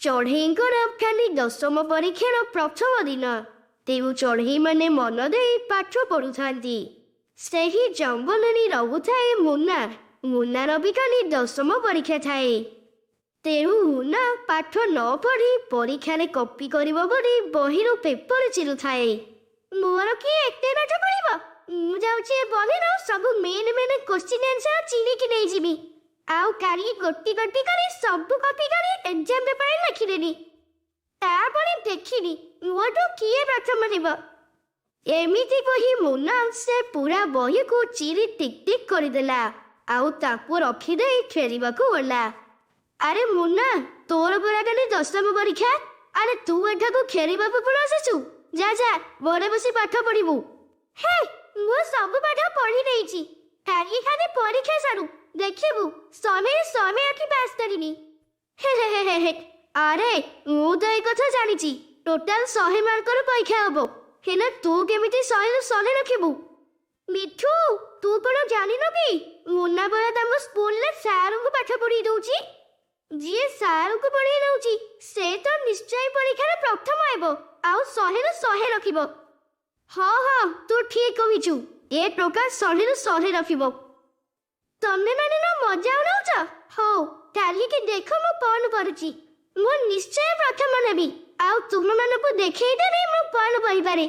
ଚଢ଼େଇଙ୍କର କାଲି ଦଶମ ପରୀକ୍ଷାର ପ୍ରଥମ ଦିନ, ତେଣୁ ଚଢ଼େଇମାନେ ମନ ଦେଇ ପାଠ ପଢୁଥାନ୍ତି। ସେହି ଜଙ୍ଗଲରେ ରହୁଥାଏ ମୁନା। ମୁନାର ବି କାଲି ଦଶମ ପରୀକ୍ଷା ଥାଏ। ତେଣୁ ମୁନା ପାଠ ନ ପଢ଼ି ପରୀକ୍ଷାରେ କପି କରିବ ବୋଲି ବହିରୁ ପେପର ଚିରୁଥାଏ। ମୋର କିଏ ଏତେ ପାଠ ପଢ଼ିବ? ମୁଁ ଯାଉଛି ଏ ବହିରୁ ସବୁ ମେନ୍ ମେନ୍ କୋଶ୍ଚିନ୍ ଆନ୍ସର ଚିରିକି ନେଇଯିବି, ଆଉ କାଲି ଗୋଟି ଗୋଟି କରି ସବୁ କପି କରି ଏକ୍ଜାମ ପେପରରେ ଲେଖିଦେବି। ତାପରେ ଦେଖିବି ମୋଠୁ କିଏ ପ୍ରଥମ ହେବ। ଏମିତି କହି ମୁନା ସେ ପୁରା ବହିକୁ ଚିରି ଟିକ୍ ଟିକ୍ କରିଦେଲା, ଆଉ ତାକୁ ରଖିଦେଇ ଖେଳିବାକୁ ଗଲା। ଆରେ ମୁନା, ତୋର ପରା କାଲି ଦଶମ ପରୀକ୍ଷା। ଆରେ ତୁ ଏଠାକୁ ଖେଳିବାକୁ କଣ ଆସିଛୁ? ଯା ଯା, ଘରେ ବସି ପାଠ ପଢିବୁ। ହେ, ମୁଁ ସବୁ ପାଠ ପଢି ଦେଇଛି। କାଲି ଖାଲି ପରୀକ୍ଷା ସରୁ, ଦେଖିବୁ 100ରେ 100 ରଖି ପାସ୍ କରିବି। ହେ ହେ ହେ ହେ ହେ। ଆରେ ମୁଁ ତ ଏ କଥା ଜାଣିଛି, ଟୋଟାଲ 100 ମାର୍କର ପରୀକ୍ଷା ହବ, ହେଲେ ତୁ କେମିତି 100ରୁ 100 ରଖିବୁ? ମିଠୁ, ତୁ କଣ ଜାଣିନୁ କି ମୁନା ପରା ତାଙ୍କ ସ୍କୁଲରେ ସାରଙ୍କୁ ପାଠ ପଢେଇ ଦଉଛି? ଯିଏ ସାରଙ୍କୁ ପଢେଇ ଦଉଛି ସେ ତ ନିଶ୍ଚୟ ପରୀକ୍ଷାରେ ପ୍ରଥମ ହେବ ଆଉ 100ରୁ 100 ରଖିବ। ହଁ ହଁ, ତୁ ଠିକ କହିଛୁ, ଏ ଟୋକା 100ରୁ 100 ରଖିବ। ତମେ ମାନେ ନା ମଜା ଉଡାଉଛ? ହଉ, କାଲିକି ଦେଖ ମୁଁ କଣ କରୁଛି। ମୁଁ ନିଶ୍ଚୟ ପ୍ରଥମ ନେବି, ଆଉ ତୁମମାନଙ୍କୁ ଦେଖେଇଦେବି ମୁଁ କଣ କରିପାରେ।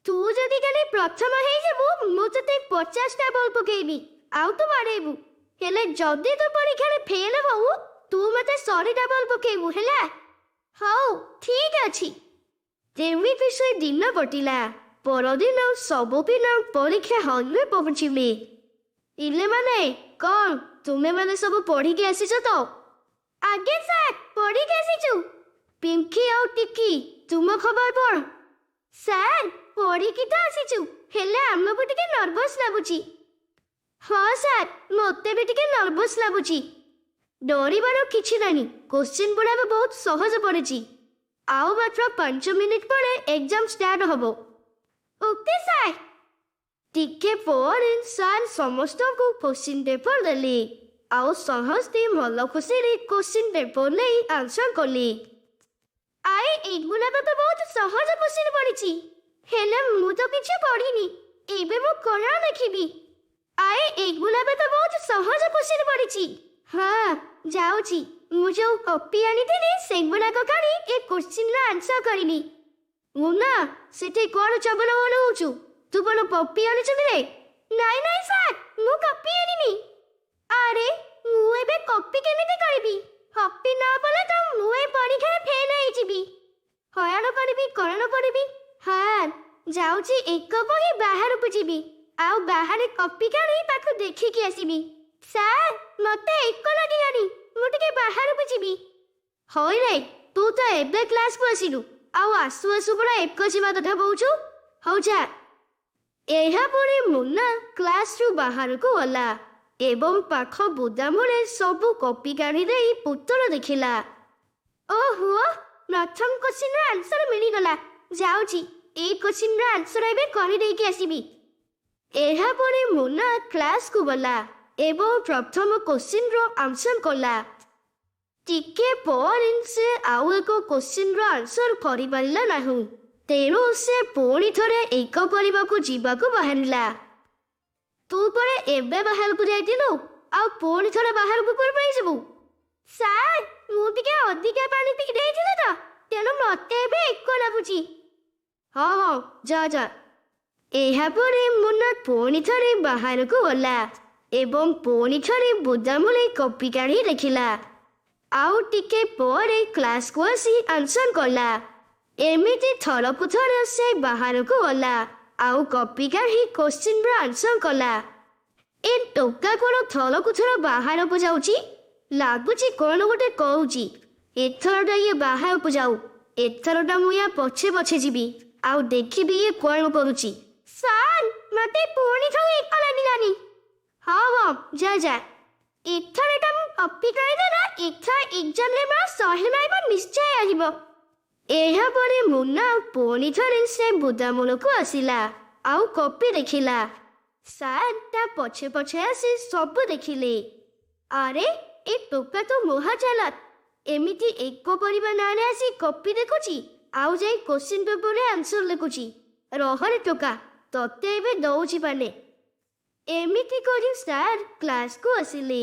ତୁ ଯଦି କାଲି ପ୍ରଥମ ହେଇଯିବୁ, ମୁଁ ତତେ 50ଟା ବଲ୍ ପକେଇବି ଆଉ ତୁ ବାଡ଼େଇବୁ। ହେଲେ ଯଦି ତୁ ପରୀକ୍ଷାରେ ଫେଲ ହଉ, ତୁ ମତେ 100ଟା ବଲ୍ ପକେଇବୁ, ହେଲା? ହଉ, ଠିକ ଅଛି। ଯେମିତି ସେ ଦିନ କଟିଲା। ପରଦିନ ସବୁ ପିଲା ପରୀକ୍ଷା ହଲରେ ପହଞ୍ଚିଲେ। ପିଲାମାନେ, କଣ ତୁମେମାନେ ସବୁ ପଢିକି ଆସିଛ ତ? ଆଜ୍ଞା ସାର୍, ପଢିକି ଆସିଛୁ। ପିଙ୍କି ଆଉ ଟିକି, ତୁମ ଖବର କଣ? ସାର୍, ପଢିକି ତ ଆସିଛୁ, ହେଲେ ଆମକୁ ଟିକେ ନର୍ଭସ ଲାଗୁଛି। ହଁ ସାର୍, ମତେ ବି ଟିକେ ନର୍ଭସ ଲାଗୁଛି। ଡରିବାର କିଛି ନାହିଁ, କୋଶ୍ଚିନ୍ ଗୁଡାକ ବହୁତ ସହଜ ପଡିଛି। ଆଉ ମାତ୍ର 5 ମିନିଟ୍ ପରେ ଏକ୍ଜାମ ଷ୍ଟାର୍ଟ ହବ। Okay sir. ଟିକେ ପରେ ସାର୍ ସମସ୍ତଙ୍କୁ କୋଶ୍ଚିନ୍ ପେପର ଦେଲେ, ଆଉ ସମସ୍ତେ ମନ ଖୁସିରେ କୋଶ୍ଚିନ୍ ପେପର ନେଇ ଆନ୍ସର କଲେ। ଆରେ, ଏଗୁଡ଼ାକ ତ ବହୁତ ସହଜ କୋଶ୍ଚିନ୍ ପଡିଛି, ହେଲେ ମୁଁ ତ କିଛି ପଢିନି, ଏବେ ମୁଁ କଣ ଲେଖିବି? ଆରେ, ଏଗୁଡ଼ାକ ତ ବହୁତ ସହଜ କୋଶ୍ଚିନ୍ ପଡିଛି। ହଁ, ଯାଉଛି ମୁଁ ଯୋଉ କପି ଆଣିଥିଲି ସେଗୁଡ଼ାକ କାଢି ଏ କୋଶ୍ଚିନ୍ର ଆନ୍ସର କରିବି। ମୁନା, ସେଠି କଣ ଚଗଲା ହଉଛୁ? ତୁ କଣ କପି ଆଣିଛୁ ରେ? ନାଇଁ ନାଇଁ ସାର୍, ମୁଁ କପି ଆଣିନି। ଆରେ, ମୁଁ ଏବେ କପି କେମିତି କରିବି? କପି ନ କଲେ ତ ମୁଁ ଏ ପରୀକ୍ଷାରେ ଫେଲ୍ ହେଇଯିବି। ହଇରାଣ କରିବି, କଣ କରିବି? ହଁ, ଯାଉଛି ଏକ ବହି ବାହାରକୁ ଯିବି, ଆଉ ବାହାରେ କପି କାଢି ତାକୁ ଦେଖିକି ଆସିବି। ସାର୍, ମତେ ଏକ ଲାଗିଲାଣି, ମୁଁ ଟିକେ ବାହାରକୁ ଯିବି। ହଇରେ, ତୁ ତ ଏବେ କ୍ଲାସକୁ ଆସିଲୁ, ଆଉ ଆସୁ ଆସୁ ପରା ଏକ ଯିବା କଥା କହୁଛୁ। ହଉ ଯା। ଏହାପରେ ମୁନା କ୍ଲାସରୁ ବାହାରକୁ ଗଲା ଏବଂ ପାଖ ବୁଦାମୂଳେ ସବୁ କପି କାଢି ଦେଇ ଉତ୍ତର ଦେଖିଲା। ଓହୋ, ପ୍ରଥମ କୋଶ୍ଚିନ୍ର ଆନ୍ସର ମିଳିଗଲା। ଯାଉଛି ଏଇ କୋଶ୍ଚିନ୍ର ଆନ୍ସର ଏବେ କରିଦେଇକି ଆସିବି। ଏହାପରେ ମୁନା କ୍ଲାସକୁ ଗଲା ଏବଂ ପ୍ରଥମ କୋଶ୍ଚିନ୍ର ଆନ୍ସର କଲା। ଟିକେ ପରେ ସେ ଆଉ ଏକ କୋଶ୍ଚିନ୍ର ଆନ୍ସର କରିପାରିଲା ନାହିଁ, ତେଣୁ ସେ ପୁଣି ଥରେ ଏକ କରିବାକୁ ଯିବାକୁ ବାହାରିଲା। ତୁ ପରା ଏବେ ବାହାରକୁ ଯାଇଥିଲୁ, ଆଉ ପୁଣି ଥରେ ବାହାରକୁ କଣ ପାଇଁ ଯିବୁ? ସାର୍, ମୁଁ ଟିକେ ଅଧିକା ପାଣି ପିଇ ଦେଇଥିଲି ତ, ତେଣୁ ମତେ ଏବେ ଏକ ଲାଗୁଛି। ହଁ ହଁ, ଯା ଯା। ଏହାପରେ ମୁନା ପୁଣି ଥରେ ବାହାରକୁ ଗଲା ଏବଂ ପୁଣି ଥରେ ବୁଦାମୂଳେ କପି କାଢି ଦେଖିଲା। ଆଉ ଟିକେ ପରେ କ୍ଲାସକୁ ଆସି ଆନ୍ସର କଲା। ଏମିତି ଥରକୁ ଥର ସେ ବାହାରକୁ ଗଲା ଆଉ କପି କାଢି କୋଶ୍ଚିନ୍ର ଆନ୍ସର କଲା। ଏ ଟୋକା କଣ ଥରକୁ ଥର ବାହାରକୁ ଯାଉଛି? ଲାଗୁଛି କଣ ଗୋଟେ କହୁଛି। ଏଥରଟା ଇଏ ବାହାରକୁ ଯାଉ, ଏଥରଟା ମୁଁ ୟା ପଛେ ପଛେ ଯିବି ଆଉ ଦେଖିବି ଇଏ କଣ କରୁଛି। ସାର୍, ମତେ ପୁଣି ଥରେ ଏକ ଲାଗିଲାନି। ହଁ ହଁ, ଯା ଯା। ଏଥରଟା ମୁଁ କପି କରିଦେଲା, ଏଥର ଏକ୍ଜାମରେ ମୋର 100 ମାର୍କ ନିଶ୍ଚୟ ଆସିବ। ଏହାପରେ ମୁନା ପୁଣି ଥରେ ସେ ବୁଦାମୂଳକୁ ଆସିଲା ଆଉ କପି ଦେଖିଲା। ସାର୍ ତା ପଛେ ପଛେ ଆସି ସବୁ ଦେଖିଲେ। ଆରେ, ଏ ଟୋକା ତ ମହା ଚାଲାକ। ଏମିତି ଏକ କରିବା ନାଁରେ ଆସି କପି ଦେଖୁଛି, ଆଉ ଯାଇ କୋଶ୍ଚିନ୍ ପେପରରେ ଆନ୍ସର ଲେଖୁଛି। ରହରେ ଟୋକା, ତତେ ଏବେ ଦଉଛି ପାନେ। ଏମିତି କରି ସାର୍ କ୍ଲାସକୁ ଆସିଲେ।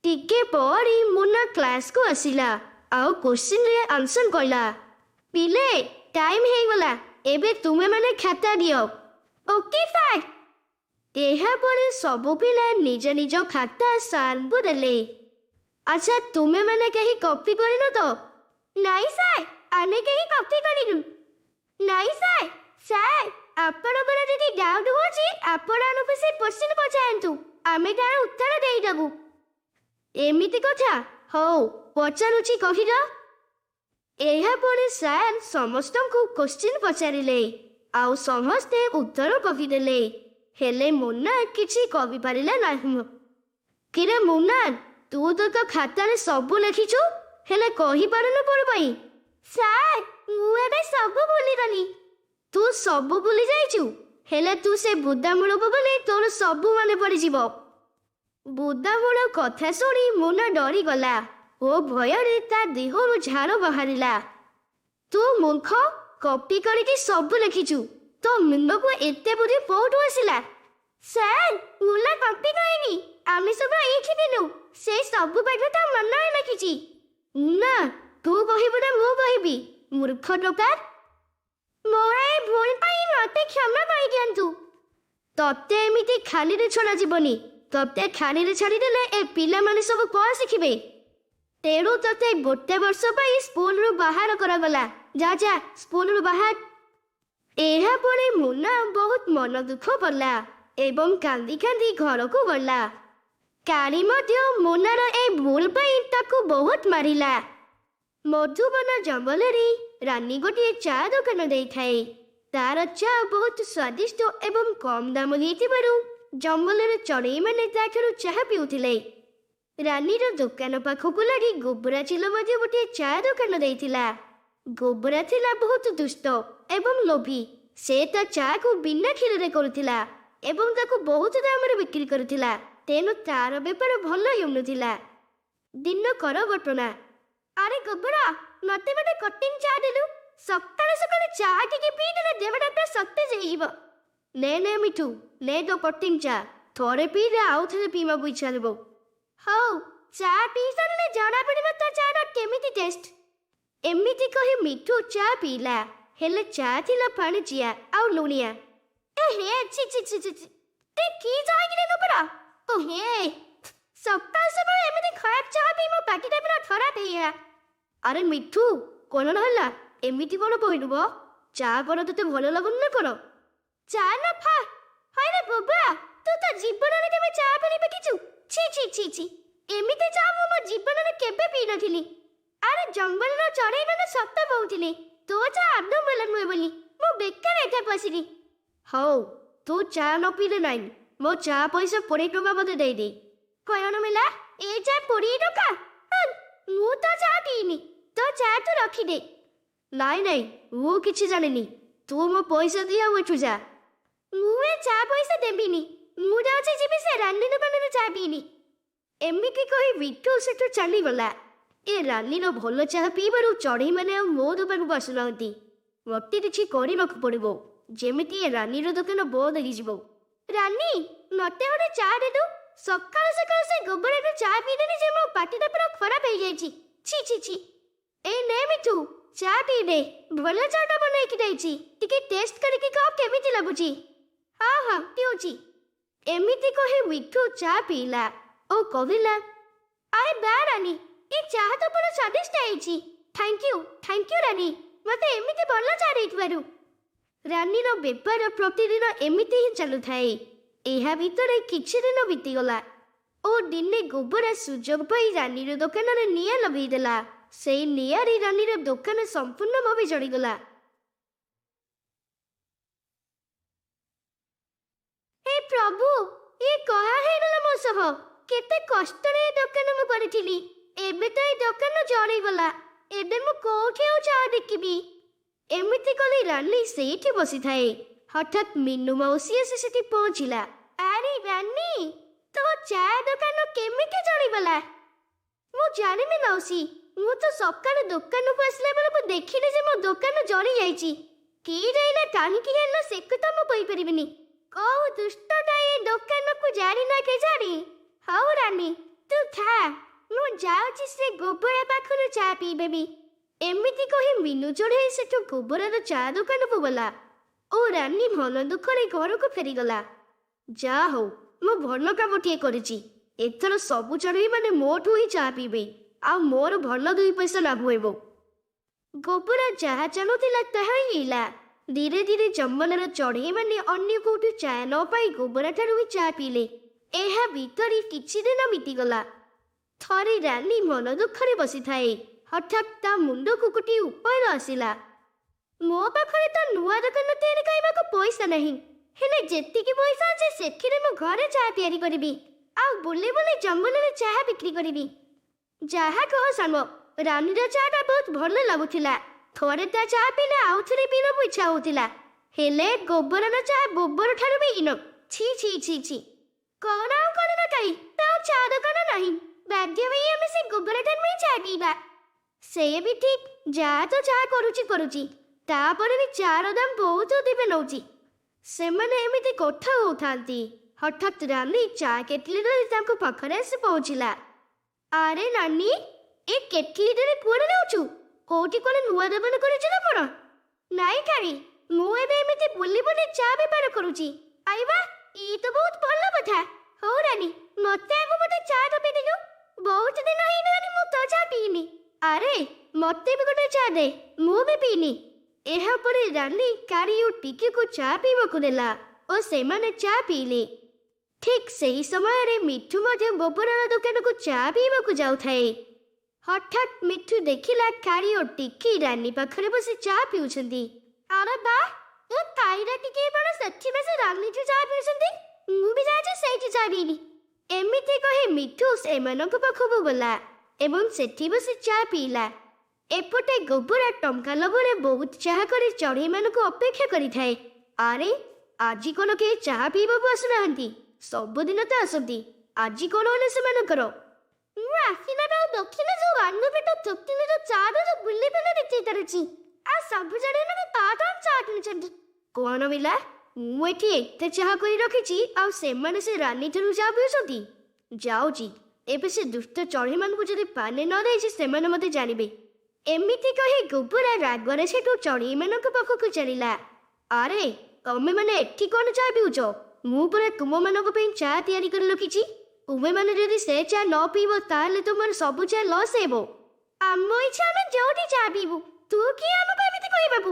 ଟିକେ ପରେ ମୁନା କ୍ଲାସକୁ ଆସିଲା ଆଉ କୋଶ୍ଚିନ୍ରେ ଆନ୍ସର କଲା। ପିଲେ, ଟାଇମ୍ ହେଇଗଲା, ଏବେ ତୁମେମାନେ ଖାତା ଦିଅ। Okay sir. ଏହାପରେ ସବୁ ପିଲା ନିଜ ନିଜ ଖାତା ସାର୍ଙ୍କୁ ଦେଲେ। ଆଚ୍ଛା, ତୁମେମାନେ କେହି କପି କରିନ ତ? ନାଇଁ ସାର୍, ଆମେ କେହି କପି କରିନୁ। ନାଇଁ ସାର୍। ସାର୍, ଆପଣଙ୍କର ଯଦି ଡାଉଟ୍ ହେଉଛି ଆପଣ ଆମକୁ ସେ କୋଶ୍ଚିନ୍ ପଚାରନ୍ତୁ, ଆମେ ତାର ଉତ୍ତର ଦେଇଦେବୁ। ଏମିତି କଥା? ହଉ, ପଚାରୁଛି, କହିଲ। ଏହାପରେ ସାର୍ ସମସ୍ତଙ୍କୁ କୋଶ୍ଚିନ୍ ପଚାରିଲେ ଆଉ ସମସ୍ତେ ଉତ୍ତର କହିଦେଲେ। ହେଲେ ମୁନା କିଛି କହିପାରିଲା ନାହିଁ। କିରେ ମୁନା, ତୁ ତ ତୋ ଖାତାରେ ସବୁ ଲେଖିଛୁ, ହେଲେ କହିପାରୁନୁ କଣ ପାଇଁ? ସାର୍, ମୁଁ ଏବେ ସବୁ ଭୁଲିଗଲି। ତୁ ସବୁ ଭୁଲି ଯାଇଛୁ? ହେଲେ ତୁ ସେ ବୁଦାମୂଳକୁ ଗଲେ ତୋର ସବୁ ମନେ ପଡ଼ିଯିବ। ବୁଦାମୂଳ କଥା ଶୁଣି ମୁନା ଡରିଗଲା ଓ ଭୟରେ ତା ଦେହରୁ ଝାଳ ବାହାରିଲା। ତୁ ମୂର୍ଖ, କପି କରିକି ସବୁ ଲେଖିଛୁ, ତୋ ମୁଣ୍ଡକୁ ଏତେ ବୁଦ୍ଧି କୋଉଠୁ ଆସିଲା? ସାର୍, ମୁନା କପି କରିନି, ଆମେ ସବୁ ଏଇଠି ଥିଲୁ, ସେ ସବୁ ପାଠ ତା ମନରେ ଲେଖିଛି। ନା, ତୁ କହିବୁ ନା ମୁଁ କହିବି? ମୂର୍ଖ ଟୋକା, ମୋର ଏ ଭୁଲ ପାଇଁ ମତେ କ୍ଷମା କରିଦିଅନ୍ତୁ। ତତେ ଏମିତି ଖାଲିରେ ଛଡ଼ାଯିବନି। ତତେ ଖାଲିରେ ଛାଡ଼ିଦେଲେ ଏ ପିଲାମାନେ ସବୁ କଣ ଶିଖିବେ? ତେଣୁ ତତେ ଗୋଟେ ବର୍ଷ ପାଇଁ ସ୍କୁଲରୁ ବାହାର କରାଗଲା। ଯା ଯା, ସ୍କୁଲରୁ ବାହାର। ଏହାପରେ ମୁନା ବହୁତ ମନ ଦୁଃଖ କଲା ଏବଂ କାନ୍ଦି କାନ୍ଦି ଘରକୁ ଗଲା। କାଳି ମଧ୍ୟ ମୁନାର ଏ ଭୁଲ ପାଇଁ ତାକୁ ବହୁତ ମାରିଲା। ମଧୁବନ ଜଙ୍ଗଲରେ ରାନୀ ଗୋଟିଏ ଚା ଦୋକାନ ଦେଇଥାଏ। ତାର ଚା ବହୁତ ସ୍ୱାଦିଷ୍ଟ ଏବଂ କମ୍ ଦାମ ହେଇଥିବାରୁ ଜଙ୍ଗଲର ଚଢ଼େଇମାନେ ତାଠାରୁ ଚାହା ପିଉଥିଲେ। ରାନୀର ଦୋକାନ ପାଖକୁ ଲାଗି ଗୋବରା ଚିଲ ମଧ୍ୟ ଗୋଟିଏ ଚା ଦୋକାନ ଦେଇଥିଲା। ଗୋବରା ଥିଲା ବହୁତ ଦୁଷ୍ଟ ଏବଂ ଲୋଭୀ। ସେ ତା ଚାକୁ ବିନା କ୍ଷୀରରେ କରୁଥିଲା ଏବଂ ତାକୁ ବହୁତ ଦାମରେ ବିକ୍ରି କରୁଥିଲା। ତେଣୁ ତାର ବେପାର ଭଲ ହେଉନଥିଲା। ଦିନକର ଘଟଣା। ଆରେ ଗୋବରା, ମତେ ଗୋଟେ କଟିଂ ଚା ଦେଲୁ। ସକାଳୁ ସକାଳୁ ଚା ଟିକେ ପିଇଦେଲେ ଦେହଟା ପୁରା ସତେଜ ହେଇଯିବ। ନେ ନେ ମିଠୁ, ନେ ତୋ କଟିଂ ଚା। ଥରେ ପିଇଲେ ଆଉ ଥରେ ପିଇବାକୁ ଇଚ୍ଛା ହେବ। ହଉ, ଚା ପିଇ ସାରିଲେ ଜଣା ପଡ଼ିବ ତୋ ଚାର କେମିତି ଟେଷ୍ଟ। ଏମିତି କହି ମିଠୁ ଚା ପିଇଲା। ହେଲେ ଚା ଥିଲା ପାଣିଚିଆ ଆଉ ଲୁଣିଆ। ଏ ହେ, ଛି ଛି ଛି ଛି ଛି, ଏ କି ଚା କିରେ ଗୋବରା? ଓ ହେ, ସକାଳୁ ସକାଳୁ ଏମିତି ଖରାପ ଚା ପିଇ ମୋ ପାଟିଟା ପୁରା ଖରାପ ହେଇଗଲା। ଆରେ ମିଠୁ, କଣ ହେଲା? ଏମିତି କଣ କହିଲୁ ବ? ଚା କଣ ତୋତେ ଭଲ ଲାଗୁନି ନା କଣ? ଚା ନା ଫା। ହଇରେ ବୋବା, ତୁ ତ ଜୀବନରେ କେବେ ଚା ପିଇ ଦେଖିଛୁ? ଛି ଛି ଛି ଛି, ଏମିତି ଚା ମୁଁ ମୋ ଜୀବନରେ କେବେ ପିଇନଥିଲି। ଆରେ ଜଙ୍ଗଲର ଚଢ଼େଇମାନେ ସତ କହୁଥିଲେ ତୋ ଚା ଆଦୌ ଭଲ ନୁହେଁ ବୋଲି। ମୁଁ ବେକାର ଏଠାକୁ ଆସିଲି। ହଉ, ତୁ ଚା ନ ପିଇଲେ ନାହିଁ, ମୋ ଚା ପଇସା 20 ଟଙ୍କା ମତେ ଦେଇଦେ। କଣ ମିଲା? ଏ ଚା 20 ଟଙ୍କା? ମୁଁ ତ ଚା ପିଇନି, ତୋ ଚା ତୁ ରଖିଦେ। ନାଇଁ ନାଇଁ, ମୁଁ କିଛି ଜାଣିନି, ତୁ ମୋ ପଇସା ଦିଅ ଆଉ ଏଠୁ ଯା। ମୁଁ ଏ ଚା ପଇସା ଦେବିନି, ମୁଁ ଯାଉଛି ଯିବି ସେ ରାନୀ ଦୋକାନରେ ଚା ପିଇନି। ଏମିତି କହି ବିଟୁ ସେଠୁ ଚାଲିଗଲା। ଏ ରାନୀର ଭଲ ଚାହା ପିଇବାରୁ ଚଢ଼େଇମାନେ ଆଉ ମୋ ଦୋକାନକୁ ଆସୁନାହାନ୍ତି। ମତେ କିଛି କରିବାକୁ ପଡ଼ିବ, ଯେମିତି ଏ ରାନୀର ଦୋକାନ ବନ୍ଦ ହେଇଯିବ। ରାନୀ, ମତେ ଗୋଟେ ଚା ଦେଲୁ। ସକାଳୁ ସକାଳୁ ସେ ଗୋବରାଠୁ ଚା ପିଇଦେଲି ଯେ ମୋ ପାଟିଟା ପୁରା ଖରାପ ହେଇଯାଇଛି। ଛି ଛି ଛି। ଏ ନେ ମିଠୁ, ଚା ପିଇଦେ, ଭଲ ଚାଟା ବନେଇକି ଦେଇଛି, ଟିକେ ଟେଷ୍ଟ କରିକି କହ କେମିତି ଲାଗୁଛି। ହଁ ହଁ, ପିଉଛି। ଏମିତି କହି ମିଠୁ ଚା ପିଇଲା ଓ କହିଲା, ଆରେ ବା ରାନୀ, ଏ ଚା ତ ପୁରା ସ୍ୱାଦିଷ୍ଟ ହେଇଛି। Thank you, thank you ରାନୀ, ମତେ ଏମିତି ଭଲ ଚା ଦେଇଥିବାରୁ। ରାନୀର ବେପାର ପ୍ରତିଦିନ ଏମିତି ହିଁ ଚାଲୁଥାଏ। ଏହା ଭିତରେ କିଛି ଦିନ ବିତିଗଲା ଓ ଦିନେ ଗୋବରା ସୁଯୋଗ ପାଇ ରାନୀର ଦୋକାନରେ ନିଆଁ ଲଗେଇଦେଲା। ସେଇ ନିଆଁରେ ରାନୀର ଦୋକାନ ସମ୍ପୂର୍ଣ୍ଣ ଭାବେ ଜଳିଗଲା। ହେ ପ୍ରଭୁ, ଇଏ କଣ ହେଇଗଲା ମୋ ସହ? କେତେ କଷ୍ଟରେ ଏ ଦୋକାନ ମୁଁ କରିଥିଲି, ଏବେ ତ ଏ ଦୋକାନ ଜଳିଗଲା। ଏବେ ମୁଁ କୋଉଠି ଆଉ ଚା ବିକିବି? ଏମିତି କଲି ରାନୀ ସେଇଠି ବସିଥାଏ। ହଠାତ୍ ମିନୁ ମାଉସୀ ଆସି ସେଠି ପହଞ୍ଚିଲା। ଆରେ ରାନୀ, ତୋ ଚା ଦୋକାନ କେମିତି ଜଳିଗଲା? ମୁଁ ଜାଣିନି ମାଉସୀ, ମୁଁ ତ ସକାଳୁ ଦୋକାନକୁ ଆସିଲା ବେଳକୁ ଦେଖିଲି ଯେ ମୋ ଦୋକାନ ଜଳି ଯାଇଛି। କିଏ ଯାଇଲା, କାହିଁକି ହେଲା, ସେ କଥା ମୁଁ କହିପାରିବିନି। କୋଉ ଦୁଷ୍ଟଟା ଏ ଦୋକାନକୁ ଜାଣିନା କେଜାଣି। ହଉ ରାନୀ, ତୁ ଥା, ମୁଁ ଯାଉଛି ସେ ଗୋବରା ପାଖରୁ ଚା ପିଇବେବି। ଏମିତି କହି ମିନୁ ଚଢ଼େଇ ସେଠୁ ଗୋବରାର ଚା ଦୋକାନକୁ ଗଲା ଓ ରାନୀ ମନ ଦୁଃଖରେ ଘରକୁ ଫେରିଗଲା। ଯା ହଉ, ମୁଁ ଭଲ କାମଟିଏ କରିଛି। ଏଥର ସବୁ ଚଢ଼େଇ ମାନେ ମୋଠୁ ହିଁ ଚା ପିଇବେ ଆଉ ମୋର ଭଲ ଦୁଇ ପଇସା ଲାଭ ହେବ। ଗୋବରା ଯାହା ଚାହୁଁଥିଲା ତାହା ହିଁ ହେଲା। ଧୀରେ ଧୀରେ ଜଙ୍ଗଲର ଚଢ଼େଇ ମାନେ ଅନ୍ୟ କୋଉଠୁ ଚା ନ ପାଇ ଗୋବରା ଠାରୁ ହିଁ ଚା ପିଇଲେ। ଏହା ଭିତରେ କିଛି ଦିନ ବିତିଗଲା। ଥରେ ରାନୀ ମନ ଦୁଃଖରେ ବସିଥାଏ। ହଠାତ୍ ତା ମୁଣ୍ଡକୁ ଗୋଟିଏ ଉପାୟ ଆସିଲା। ମୋ ପାଖରେ ତ ନୂଆ ଦୋକାନ ତିଆରି କରିବାକୁ ପଇସା ନାହିଁ, ହେଲେ ଯେତିକି ପଇସା ଅଛି ସେଥିରେ ମୁଁ ଘରେ ଚା ତିଆରି କରିବି ଆଉ ବୁଲି ବୁଲି ଜଙ୍ଗଲରେ ଚାହା ବିକ୍ରି କରିବି। ଯାହା କହ ସାଙ୍ଗ, ରାନୀର ଚାଟା ବହୁତ ଭଲ ଲାଗୁଥିଲା। ଥରେ ତା ଚା ପିଇଲେ ଆଉ ଥରେ ପିଇବାକୁ ଇଚ୍ଛା ହଉଥିଲା। ହେଲେ ଗୋବରର ଚା ଗୋବର ଠାରୁ ବି ହୀନ। ଛି ଛି ଛି ଛି। କଣ ଆଉ କରିବା କାଇଁ, ତ ଆଉ ଚା ଦୋକାନ ନାହିଁ। ବାଧ୍ୟ ହୋଇ ଆମେ ସେ ଗୋବର ଠାରୁ ହିଁ ଚା ପିଇବା। ସେ ବି ଠିକ, ଯାହା ତ ଚା କରୁଛି କରୁଛି, ତାପରେ ବି ଚାର ଦାମ ବହୁତ ଅଧିକ ନଉଛି। ସେମାନେ ଏମିତି କଥା ହଉଥାନ୍ତି, ହଠାତ୍ ରାନୀ ଚା କେଟଲି ଧରି ତାଙ୍କ ପାଖରେ ଆସି ପହଞ୍ଚିଲା। ଆରେ ନାନୀ, ଏ କେଟଲି ଧରି କୁଆଡ଼େ ଯାଉଛୁ? କୋଉଠି କଣ ନୂଆ ଦୋକାନ କରିଛୁ ନା କଣ? ନାଇଁ କାଳି, ମୁଁ ଏବେ ଏମିତି ବୁଲି ବୁଲି ଚା ବେପାର କରୁଛି। ଆଇବା, ଇଏ ତ ବହୁତ ଭଲ କଥା। ହଉ ରାନୀ, ମତେ ଆଗ ଗୋଟେ ଚା ଟପେ ଦେଲୁ। ବହୁତ ଦିନ ହେଇଗଲାଣି ମୁଁ ତ ଚା ପିଇନି। ଆରେ ମତେ ବି ଗୋଟେ ଚା ଦେ, ମୁଁ ବି ପିଇନି। ଏହାପରେ ରାନୀ କାଳି ଓ ଟିକିକୁ ଚା ପିଇବାକୁ ଦେଲା ଓ ସେମାନେ ଚା ପିଇଲେ। ଠିକ୍ ସେହି ସମୟରେ ମିଠୁ ମଧ୍ୟ ଗୋବରର ଦୋକାନକୁ ଚା ପିଇବାକୁ ଯାଉଥାଏ। ହଠାତ୍ ମିଠୁ ଦେଖିଲା କାଳି ଓ ଟିକି ରାନୀ ପାଖରେ ବସି ଚା ପିଉଛନ୍ତି। ଆରେ ବା, ଏ କାଳିଟା ଟିକେ କଣ ସେଥିପାଇଁ ସେ ରାନୀଠୁ ଚା ପିଉଛନ୍ତି? ମୁଁ ବି ଯାଉଛି ସେଇଠି ଚା ପିଇବି। ଏମିତି କହି ମିଠୁ ସେମାନଙ୍କ ପାଖକୁ ଗଲା ଏବଂ ସେଠି ବସି ଚା ପିଇଲା। ଏପଟେ ଗୋବରା ଟଙ୍କା ଲୋଭରେ ବହୁତ ଚାହା କରି ଚଢ଼େଇମାନଙ୍କୁ ଅପେକ୍ଷା କରିଥାଏ। ଆରେ ଆଜି କଣ କେହି ଚାହା ପିଇବାକୁ ଆସୁନାହାନ୍ତି? ସବୁଦିନ ତ ଆସନ୍ତି, ଆଜି କଣ ହେଲା ସେମାନଙ୍କର? ମୁଁ ଆସିଲା ବେଳକୁ ଦେଖିଲି ଯୋଉ ରାନୁ ପେଟ ଥୋକିଲି ଯୋଉ ଚା ଯୋଉ ବୁଲି ବୁଲି ବିକ୍ରି କରୁଛି, ଆଉ ସବୁ ଚଢ଼େଇମାନେ ତାଠୁ ଚା କିଣୁଛନ୍ତି। କଣ ମିଲା, ମୁଁ ଏଠି ଏତେ ଚାହା କରି ରଖିଛି ଆଉ ସେମାନେ ସେ ରାନୀଠାରୁ ଚା ପିଉଛନ୍ତି। ଯାଉଛି ଏବେ ସେ ଦୁଷ୍ଟ ଚଢ଼େଇମାନଙ୍କୁ ଯଦି ପାନେ ନ ଦେଇଛି ସେମାନେ ମତେ ଜାଣିବେ। ଏମିତି କହି ଗୋବରା ରାଗରେ ସେଠୁ ଚଢ଼େଇମାନଙ୍କ ପାଖକୁ ଚାଲିଲା। ଆରେ ତମେମାନେ ଏଠି କଣ ଚା ପିଉଛ? ମୁଁ ପରା ତୁମମାନଙ୍କ ପାଇଁ ଚା ତିଆରି କରି ରଖିଛି। ତୁମେମାନେ ଯଦି ସେ ଚା ନ ପିଇବ ତାହେଲେ ତୁମର ସବୁ ଚା ଲସ୍ ହେବ। ଆମ ଇଚ୍ଛା ଆମେ ଯୋଉଠି ଚା ପିଇବୁ, ତୁ କିଏ ଆମକୁ ଏମିତି କହିବାକୁ?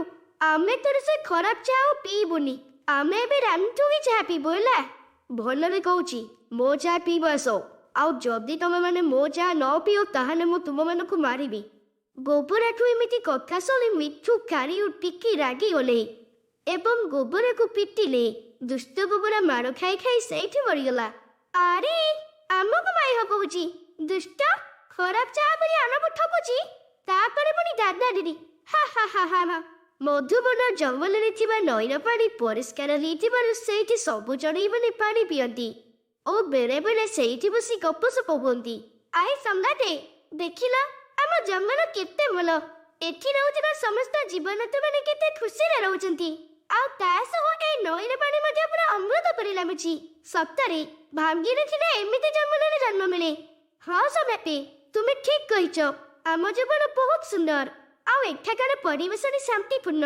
ଆମେ ତୋର ସେ ଖରାପ ଚା ଆଉ ପିଇବୁନି। ଆମେ ଏବେ ରାନୀଠୁ ହିଁ ଚା ପିଇବୁ। ହେଲା, ଭଲରେ କହୁଛି, ମୋ ଚା ପିଇବ ଆସ। ଆଉ ଯଦି ତମେମାନେ ମୋ ଚା ନ ପିଅ ତାହେଲେ ମୁଁ ତୁମମାନଙ୍କୁ ମାରିବି। ଗୋବରାଠୁ ଏମିତି କଥା ଶୁଣି ମିଠୁ, କାଳି ଓ ଟିକି ରାଗିଗଲେ ଏବଂ ଗୋବରାକୁ ପିଟିଲେ। ଦୁଷ୍ଟ ଗୋବରା ମାଡ଼ ଖାଇ ଖାଇ ସେଇଠି ମରିଗଲା। ଆରେ ଆମକୁ ମାରିବ କହୁଛି, ଦୁଷ୍ଟ ଖରାପ ଚା କରି ଆମକୁ ଠକୁଛି, ତାପରେ ପୁଣି ଦାଦାଗିରି। ହା ହା ହା ହା ହା। ମଧୁବନ ଜଙ୍ଗଲରେ ଥିବା ନଈର ପାଣି ପରିଷ୍କାର ହେଇଥିବାରୁ ସେଇଠି ସବୁ ଚଢ଼େଇମାନେ ପାଣି ପିଅନ୍ତି ଓ ବେଳେ ବେଳେ ସେଇଠି ବସି ଗପସପ ହୁଅନ୍ତି। ଆଏ ସଙ୍ଗାତେ, ଦେଖିଲ ଆମ ଜଙ୍ଗଲ କେତେ ଭଲ। ଏଠି ରହୁଥିବା ସମସ୍ତ ଜୀବଜନ୍ତୁମାନେ କେତେ ଖୁସିରେ ରହୁଛନ୍ତି, ଆଉ ତା ସହ ଏ ନଈର ପାଣି ମଧ୍ୟ ପୁରା ଅମୃତ ପରି ଲାଗୁଛି। ସତରେ ଭାଗ୍ୟରେ ଥିଲେ ଏମିତି ଜଙ୍ଗଲରେ ଜନ୍ମ ମିଳେ। ହଁ ସମାପେ, ତୁମେ ଠିକ କହିଛ। ଆମ ଜୀବନ ବହୁତ ସୁନ୍ଦର ଆଉ ଏଠାକାର ପରିବେଶରେ ଶାନ୍ତିପୂର୍ଣ୍ଣ।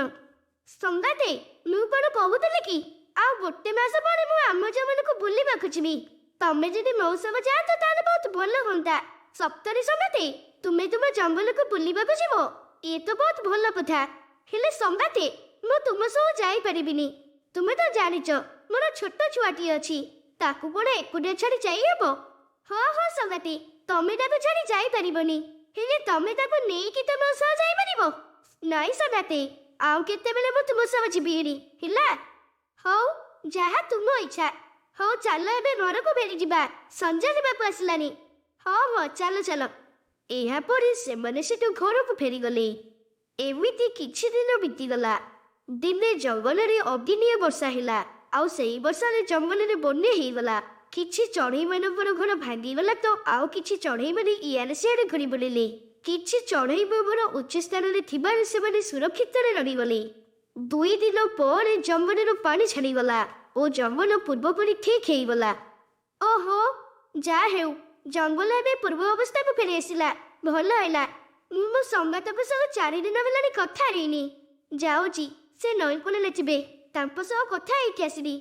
ସଙ୍ଗାତେ, ମୁଁ କଣ କହୁଥିଲି କି ଆଉ ଗୋଟେ ମାସ ପରେ ମୁଁ ଆମ ଜୀବନକୁ ବୁଲିବାକୁ ଯିବି। ତମେ ଯଦି ମୋ ସହ ଯାଆନ୍ତ ତାହେଲେ ବହୁତ ଭଲ ହୁଅନ୍ତା। ସତରେ ସଙ୍ଗାତେ, ତୁମେ ତୁମ ଜଙ୍ଗଲକୁ ବୁଲିବାକୁ ଯିବ? ଇଏ ତ ବହୁତ ଭଲ କଥା। ହେଲେ ସଙ୍ଗାତେ, ମୁଁ ତୁମ ସହ ଯାଇପାରିବିନି। ତୁମେ ତ ଜାଣିଛ ମୋର ଛୋଟ ଛୁଆଟିଏ ଅଛି, ତାକୁ କଣ ଏକୁଟିଆ ଛାଡ଼ି ଯାଇହେବ? ହଁ ହଁ ସଙ୍ଗାତେ, ତମେ ତାକୁ ଛାଡ଼ି ଯାଇପାରିବନି, ହେଲେ ତମେ ତାକୁ ନେଇକି ତ ମୋ ସହ ଯାଇପାରିବ। ନାଇଁ ସଙ୍ଗାତେ, ଆଉ କେତେବେଳେ ମୁଁ ତୁମ ସହ ଯିବି ହେରି, ହେଲା? ହଉ, ଯାହା ତୁମ ଇଚ୍ଛା। ହଉ ଚାଲ ଏବେ ଘରକୁ ଫେରିଯିବା, ସଞ୍ଜ ହେବାକୁ ଆସିଲାଣି। ହଁ ହଁ ଚାଲ ଚାଲ। ଏହାପରେ ସେମାନେ ସେଠୁ ଘରକୁ ଫେରିଗଲେ। ଏମିତି କିଛି ଦିନ ବିତିଗଲା। ଦିନେ ଜଙ୍ଗଲରେ ଅଦିନିଆ ବର୍ଷା ହେଲା ଆଉ ସେଇ ବର୍ଷାରେ ଜଙ୍ଗଲରେ ବନ୍ୟା ହେଇଗଲା। କିଛି ଚଢ଼େଇମାନଙ୍କର ଘର ଭାଙ୍ଗିଗଲା ତ ଆଉ କିଛି ଚଢ଼େଇମାନେ ଇଆଡ଼େ ସିଆଡ଼େ ଘୁରି ବୁଲିଲେ। କିଛି ଚଢ଼େଇ ବବର ଉଚ୍ଚ ସ୍ଥାନରେ ଥିବାରୁ ସେମାନେ ସୁରକ୍ଷିତରେ ରହିଗଲେ। 2 ଦିନ ପରେ ଜଙ୍ଗଲରୁ ପାଣି ଛାଡ଼ିଗଲା ଓ ଜଙ୍ଗଲ ପୂର୍ବପରି ଠିକ୍ ହେଇଗଲା। ଓହୋ, ଯାହା ହେଉ, ଜଙ୍ଗଲ ଏବେ ପୂର୍ବ ଅବସ୍ଥାକୁ ଫେରି ଆସିଲା। ଭଲ ହେଲା। ମୁଁ ମୋ ସଙ୍ଗାତଙ୍କ ସହ 4 ଦିନ ହେଲାଣି କଥା ହେଇନି। ଯାଉଛି, ସେ ନଈ କୂଳରେ ଥିବେ, ତାଙ୍କ ସହ କଥା ହେଇକି ଆସିବି।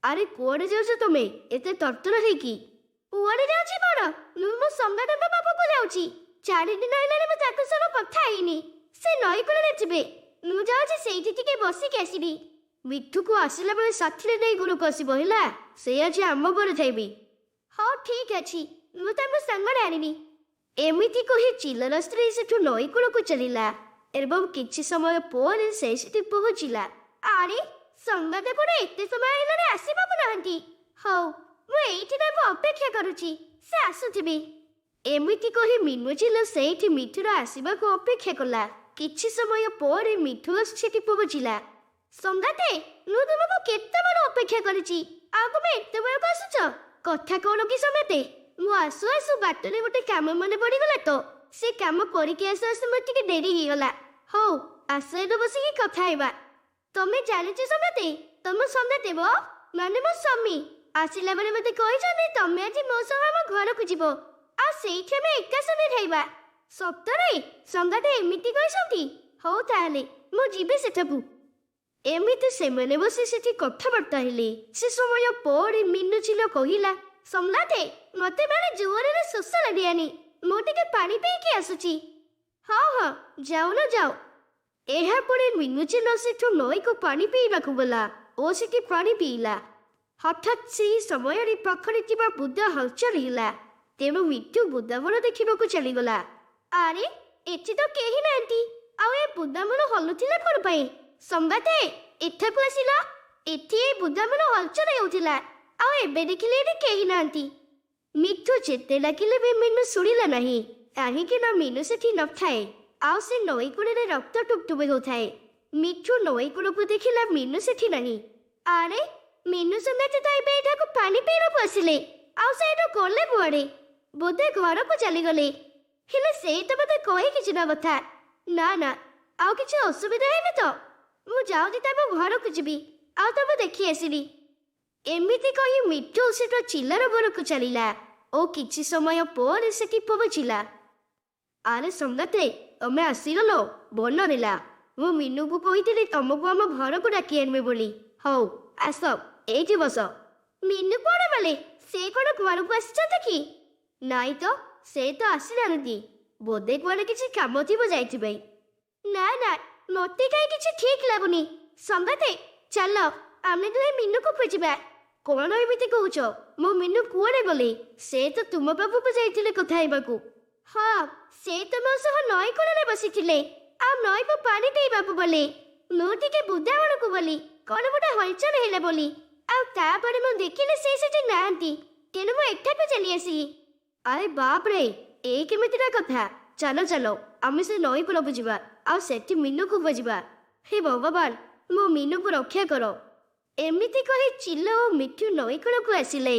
ଆରେ, କୁଆଡ଼େ ଯାଉଛ ତମେ ଏତେ ତରତର ହେଇକି? କୁଆଡ଼େ ଯାଉଛି କଣ? ମୁଁ ମୋ ସଙ୍ଗାତଙ୍କ ପାଖକୁ ଯାଉଛି। 4 ଦିନ ହେଲାଣି ମୁଁ ତାଙ୍କ ସହ କଥା ହେଇନି। ସେ ନଈ କୂଳରେ ଥିବେ, ମୁଁ ଯାଉଛି, ସେଇଠି ଟିକେ ବସିକି ଆସିବି। ମିଠୁକୁ ଆସିଲା ବେଳେ ସାଥିରେ ନେଇ ଘରକୁ ଆସିବ, ହେଲା? ସେ ଆଜି ଆମ ଘରେ ଥାଇବି। ହଉ, ଠିକ ଅଛି, ମୁଁ ତାଙ୍କୁ ସାଙ୍ଗରେ ଆଣିବି। ଏମିତି କହି ଚିଲର ସ୍ତ୍ରୀ ସେଠୁ ନଈ କୂଳକୁ ଚାଲିଲା ଏବଂ କିଛି ସମୟ ପରେ ସେ ସେଠି ପହଞ୍ଚିଲା। ଆରେ, ସଙ୍ଗାତ କଣ ଏତେ ସମୟ ହେଲାଣି ଆସିବାକୁ ନାହାନ୍ତି? ହଉ, ମୁଁ ଏଇଠି ତାଙ୍କୁ ଅପେକ୍ଷା କରୁଛି, ସେ ଆସୁଥିବେ। ଏମିତି କହି ମିନୁ ଚିଲ ସେଇଠି ମିଠୁର ଆସିବାକୁ ଅପେକ୍ଷା କଲା। କିଛି ସମୟ ପରେ ମିଠୁ ଆସି ସେଠି ପହଞ୍ଚିଲା। ସଙ୍ଗାତେ, ମୁଁ ତୁମକୁ କେତେବେଳୁ ଅପେକ୍ଷା କରିଛି, ଆଉ ତୁମେ ଏତେବେଳକୁ ଆସୁଛ? କଥା କଣ କି ସଙ୍ଗାତେ, ମୁଁ ଆସୁ ଆସୁ ବାଟରେ ଗୋଟେ କାମ ମନେ ପଡିଗଲା ତ, ସେ କାମ କରିକି ଆସୁ ଆସୁ ମୋର ଟିକେ ଡେରି ହେଇଗଲା। ହଉ, ଆସ, ଏବେ ବସିକି କଥା ହେବା। ତମେ ଜାଣିଛ ସଙ୍ଗାତେ, ତମ ସଙ୍ଗାତେ ବ ମାନେ ମୋ ସ୍ୱାମୀ ଆସିଲା ବେଳେ ମତେ କହିଛନ୍ତି ତମେ ଆଜି ମୋ ସହ ଆମ ଘରକୁ ଯିବ ଆଉ ସେଇଠି ଆମେ ଏକା ସାଙ୍ଗେ ଖାଇବା। ସତରେ ସଙ୍ଗାତେ ଏମିତି କହିଛନ୍ତି? ହଉ ତାହେଲେ ମୁଁ ଯିବି ସେଠାକୁ। ଏମିତି ସେମାନେ ବସି ସେଠି କଥାବାର୍ତ୍ତା ହେଲେ। ସେ ସମୟ ପରେ ମିନୁ ଚିଲ କହିଲା, ସଙ୍ଗାତେ, ମତେ ଭାରି ଜୋରରେ ଶୋଷ ଲାଗିଲାଣି, ମୁଁ ଟିକେ ପାଣି ପିଇକି ଆସୁଛି। ହଁ ହଁ, ଯାଉନ ଯାଅ। ଏହାପରେ ମିନୁ ଚିଲ ସେଠୁ ନଈକୁ ପାଣି ପିଇବାକୁ ଗଲା ଓ ସେଠି ପାଣି ପିଇଲା। ହଠାତ୍ ସେହି ସମୟରେ ପାଖରେ ଥିବା ବୁଦା ହଲଚଲ ହେଲା। ତେଣୁ ମିଠୁ ବୁଦାମୂଳ ଦେଖିବାକୁ ଚାଲିଗଲା। ଆରେ, ଏଠି ତ କେହି ନାହାନ୍ତି, ଆଉ ଏ ବୁଦାମୂଳ ହଲୁଥିଲା କଣ ପାଇଁ? ସଙ୍ଗାତେ, ଏଠାକୁ ଆସିଲ। ଏଠି ଏ ବୁଦାମୂଳ ହଲଚଲ ହେଉଥିଲା, ଆଉ ଏବେ ଦେଖିଲେ ଏଠି କେହି ନାହାନ୍ତି। ମିଠୁ ଯେତେ ଡାକିଲେ ବି ମିନୁ ଶୁଣିଲା ନାହିଁ, କାହିଁକି ନା ମିନୁ ସେଠି ନଥାଏ ଆଉ ସେ ନଈ କୂଳରେ ରକ୍ତ ଟୁପଟୁପ ହେଉଥାଏ। ମିଠୁ ନଈ କୂଳକୁ ଦେଖିଲା, ମିନୁ ସେଠି ନାହିଁ। ଆରେ, ମିନୁ ସଙ୍ଗାତେ ତ ଏବେ ଏଠାକୁ ପାଣି ପିଇବାକୁ ଆସିଲେ, ଆଉ ସେ ଏଠୁ ଗଲେ କୁଆଡ଼େ? ବୋଧେ ଘରକୁ ଚାଲିଗଲେ। ହେଲେ ସେ ତ ମତେ କହିକି ଯିବା କଥା। ନା ନା, ଆଉ କିଛି ଅସୁବିଧା ହେଇନି ତ? ମୁଁ ଯାଉଛି, ତାଙ୍କ ଘରକୁ ଯିବି ଆଉ ତାକୁ ଦେଖି ଆସିବି। ଏମିତି କହି ମିଠୁ ସେଠୁ ଚିଲର ଘରକୁ ଚାଲିଲା ଓ କିଛି ସମୟ ପରେ ସେଠି ପହଞ୍ଚିଲା। ଆରେ ସଙ୍ଗାତେ, ତମେ ଆସିଗଲ, ଭଲ ହେଲା। ମୁଁ ମିନୁକୁ କହିଥିଲି ତମକୁ ଆମ ଘରକୁ ଡାକି ଆଣିବେ ବୋଲି। ହଉ ଆସ, ଏଇଠି ବସ। ମିନୁ କୁଆଡ଼େ ଗଲେ? ସେ କଣ ଘରକୁ ଆସିଛନ୍ତି କି? ନାଇଁ ତ, ସେ ତ ଆସିନାହାନ୍ତି। ବୋଧେ କୁଆଡ଼େ କିଛି କାମ ଥିବ, ଯାଇଥିବେ। ନା ନା, ମତେ କାହିଁ କିଛି ଠିକ ଲାଗୁନି। ସଙ୍ଗାତେ, ଚାଲ, ଆମେ ଦୁହେଁ ମିନୁକୁ ଖୋଜିବା। କଣ ଏମିତି କହୁଛ? ମୋ ମିନୁ କୁଆଡ଼େ ଗଲେ? ସେ ତ ତୁମ ପାଖକୁ ଯାଇଥିଲେ କଥା ହେବାକୁ। ହଁ, ସେ ତ ମୋ ସହ ନଈ କୂଳରେ ବସିଥିଲେ ଆଉ ନଈକୁ ପାଣି ପିଇବାକୁ ଗଲେ। ମୁଁ ଟିକେ ବୁଦାବଣକୁ ଗଲି, କଣ ଗୋଟେ ହଲଚଲ ହେଲା ବୋଲି, ଆଉ ତାପରେ ମୁଁ ଦେଖିଲି ସେ ସେଠି ନାହାନ୍ତି, ତେଣୁ ମୁଁ ଏଠାକୁ ଚାଲି ଆସିଲି। ଆରେ ବାପରେ, ଏଇ କେମିତିକା କଥା? ଚାଲ ଚାଲ, ଆମେ ସେ ନଈ କୂଳକୁ ଯିବା ଆଉ ସେଠି ମିନୁକୁ ଖୋଜିବା। ହେ ଭଗବାନ, ମୋ ମିନୁକୁ ରକ୍ଷା କର। ଏମିତି କହି ଚିଲ ଓ ମିଠୁ ନଈ କୂଳକୁ ଆସିଲେ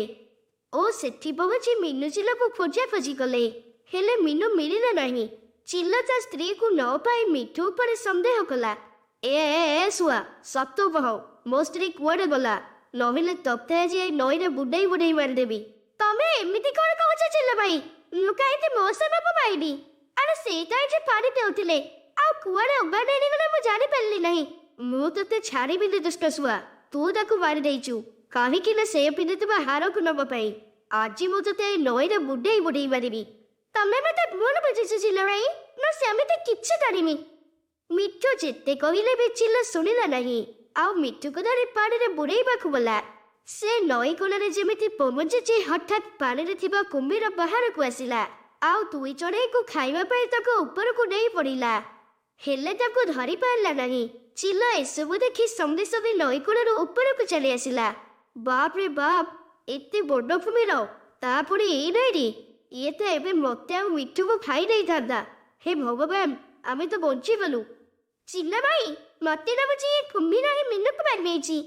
ଓ ସେଠି ପହଞ୍ଚି ମିନୁ ଚିଲକୁ ଖୋଜା ଖୋଜି କଲେ। ହେଲେ ମିନୁ ମିଳିଲା ନାହିଁ। ଚିଲ ତା ସ୍ତ୍ରୀକୁ ନ ପାଇ ମିଠୁ ଉପରେ ସନ୍ଦେହ କଲା। ଏ ଏ ଏ ଶୁଆ, ସତ କହ, ମୋ ସ୍ତ୍ରୀ କୁଆଡ଼େ ଗଲା? ନହେଲେ ତତେ ଆଜି ଏଇ ନଈରେ ବୁଡେଇ ବୁଡେଇ ମାରିଦେବି। ତମେ ଏମିତି କଣ କହୁଛ ଚିଲ ଭାଇ? ମୁଁ କାହିଁକି ମୋ ସ୍ୱାମୀକୁ ପାଇବି? ଆରେ, ସେ ତ ଏଠି ପାଣି ପିଉଥିଲେ, ଆଉ କୁଆଡ଼େ ଉଭାନ ହେଇଗଲେ ମୁଁ ଜାଣିପାରିଲି ନାହିଁ। ମୁଁ ତତେ ଛାଡ଼ିବିନି ଦୁଷ୍ଟ ଶୁଆ, ତୁ ତାକୁ ମାରି ଦେଇଛୁ, କାହିଁକି ନା ସେ ପିନ୍ଧିଥିବା ହାରକୁ ନବା ପାଇଁ। ଆଜି ମୁଁ ତତେ ଏଇ ନଈରେ ବୁଡେଇ ବୁଡେଇ ମାରିବି। ତମେ ମତେ ଭୁଲ ବୁଝିଛ ଚିଲ ଭାଇ, ମୁଁ ସେମିତି କିଛି କରିନି। ମିଠୁ ଯେତେ କହିଲେ ବି ଚିଲ ଶୁଣିଲା ନାହିଁ ଆଉ ମିଠୁକୁ ଧରି ପାଣିରେ ବୁଡେଇବାକୁ ଗଲା। ସେ ନଈ କୂଳରେ ଯେମିତି ପହଞ୍ଚିଛି, ହଠାତ୍ ପାଣିରେ ଥିବା କୁମ୍ଭୀର ବାହାରକୁ ଆସିଲା ଆଉ ଦୁଇ ଚଢ଼େଇକୁ ଖାଇବା ପାଇଁ ତାକୁ ଉପରକୁ ଡେଇଁ ପଡ଼ିଲା। ହେଲେ ତାକୁ ଧରି ପାରିଲା ନାହିଁ। ଚିଲ ଏସବୁ ଦେଖି ସଙ୍ଗେ ସଙ୍ଗେ ନଈ କୂଳରୁ ଉପରକୁ ଚାଲି ଆସିଲା। ବାପରେ ବାପ, ଏତେ ବଡ କୁମ୍ଭୀର, ତା ପୁଣି ଏଇ ନଈରେ! ଇଏ ତ ଏବେ ମତେ ଆଉ ମିଠୁକୁ ଖାଇ ଦେଇଥାନ୍ତା। ହେ ଭଗବାନ, ଆମେ ତ ବଞ୍ଚିଗଲୁ। ଚିଲ ଭାଇ, ମତେ ଲାଗୁଛି ଏ କୁମ୍ଭୀର ହିଁ ମିନୁକୁ ମାରି ଦେଇଛି,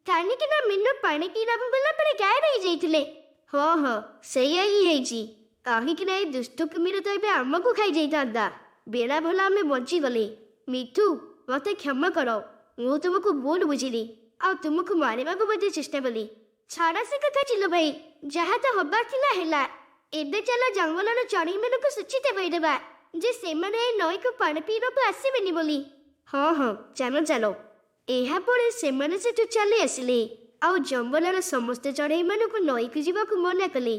କାହିଁକି ନା ମିନୁ ପାଣି ପିଇବାକୁ ଗଲା ପରେ ଗାୟବ ହେଇଯାଇଥିଲେ। ହଁ ହଁ, ସେଇଆ ହିଁ ହେଇଛି। କାହିଁକି ନା ଏ ଦୁଷ୍ଟ କୁମୀର ତ ଏବେ ଆମକୁ ଖାଇଯାଇଥାନ୍ତା। ବେଳା ଭଲ ଆମେ ବଞ୍ଚିଗଲେ। ମିଠୁ, ମତେ କ୍ଷମା କର, ମୁଁ ତୁମକୁ ଭୁଲ ବୁଝିଲି ଆଉ ତୁମକୁ ମାରିବାକୁ ମଧ୍ୟ ଚେଷ୍ଟା କଲି। ଛାଡ଼ ସେ କଥା ଚିଲ ଭାଇ, ଯାହା ତ ହବାର ଥିଲା ହେଲା। ଏବେ ଚାଲ ଜଙ୍ଗଲର ଚଢ଼େଇମାନଙ୍କୁ ସୂଚିତ କରିଦେବା ଯେ ସେମାନେ ଏ ନଈକୁ ପାଣି ପିଇବାକୁ ଆସିବେନି ବୋଲି। ହଁ ହଁ, ଚାଲ ଚାଲ। ଏହାପରେ ସେମାନେ ସେଠୁ ଚାଲି ଆସିଲେ ଆଉ ଜଙ୍ଗଲର ସମସ୍ତ ଚଢ଼େଇମାନଙ୍କୁ ନଈକୁ ଯିବାକୁ ମନା କଲେ।